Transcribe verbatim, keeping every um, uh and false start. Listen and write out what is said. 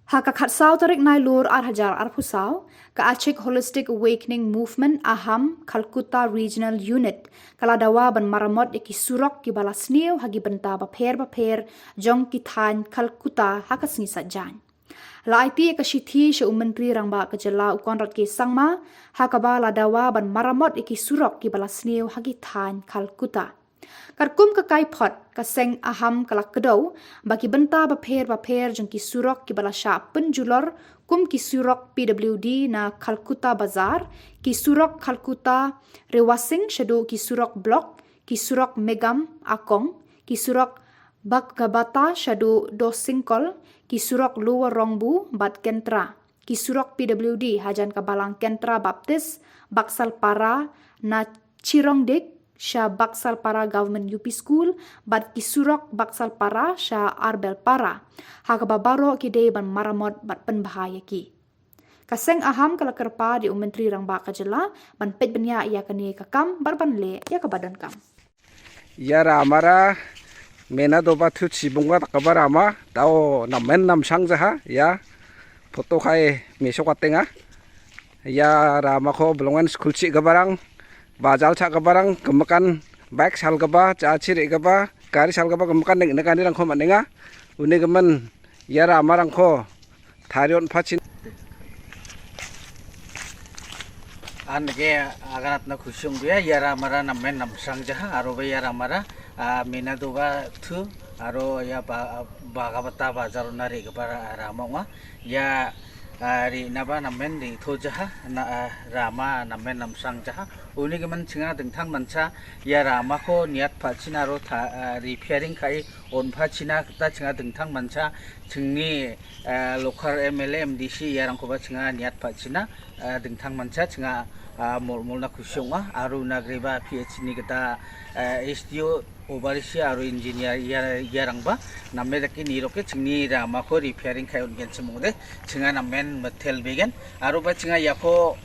Ha ka khatsaw tarik Nailur ar hajar arphew saw, ka Achik Holistic Awakening Movement Aham Calcutta Regional Unit ka la dawa ban maramot ïa ki surok kiba la sniew ha ki bynta bapher bapher jong ki thaiñ Calcutta ha ka sngi Saitjaiñ. La aiti ïa ka shithi sha u Myntri Rangbah ka jylla u Conrad K Sangma, ha kaba la dawa ban maramot ïa ki surok kiba la sniew ha ki thaiñ Calcutta. Katkum ka kaiphod, ka seng Aham ka la kdew ba ki bynta bapher bapher jong ki surok kiba la shah pynjulor, kum ki surok P W D na Calcutta Bazar, ki surok Calcutta Rewasing shaduh ki surok Block, ki surok Megam Akong, ki surok Bhagabata shaduh Dosingkol, ki surok Lower Rongbu bad Kentra, ki surok P W D hajan ka Balang Kentra Baptist, Baksalpara na Chirongdik sha Baksalpara Government U P School, bad ki surok Baksalpara sha Arbelpara, ha kaba baroh ki dei ban maramot bad pynbha ïa ki. Ka seng Aham ka la kyrpad ïa u Myntri Rangbah ka jylla ban peit bniah ïa kane ka kam bad ban leh ïa kaba donkam. Ïa Ramara, mena doba thu chibungwa takaba Rama, tao namen namsang jaha, ïa, photo khai mesok atenga. Ïa Rama ko belongan school chi kabarang, bajal cha kabarang, kemakan bike sal kaba, cha chiri kaba, kari sal kaba, kemakan ning nekan rang ko maninga, uni kemen, ïa Rama rang ko, tharion pachin. An ke aganat na khushung bia, ïa Ramara namen namsang jaha, aro be ïa Ramara, a, mena doba thu, aro ïa ba, Bhagabata Bazar na ri kaba Rama nga, ïa, a, ri naba namen ri tho jaha, na, a, Rama namen namsang jaha, uni kemen chinga dengthang mancha, ïa Rama ko niat pachin aro tha, a, repairing khai on pachina kata chinga dengthang mancha, chingni, eh, local M L A, M D C, ïa rang koba chinga niat pachina, eh, dengthang mancha chinga, ah, mol mol na khushung ah, aru na greba P H ni kata, eh, S D O, obarisi, aru engineer, ïa, ïa rang ba, namme daki ni roke chingni Rama ko repairing khai on gen semong de, chinga namen metel begen, aru ba chinga ïa ko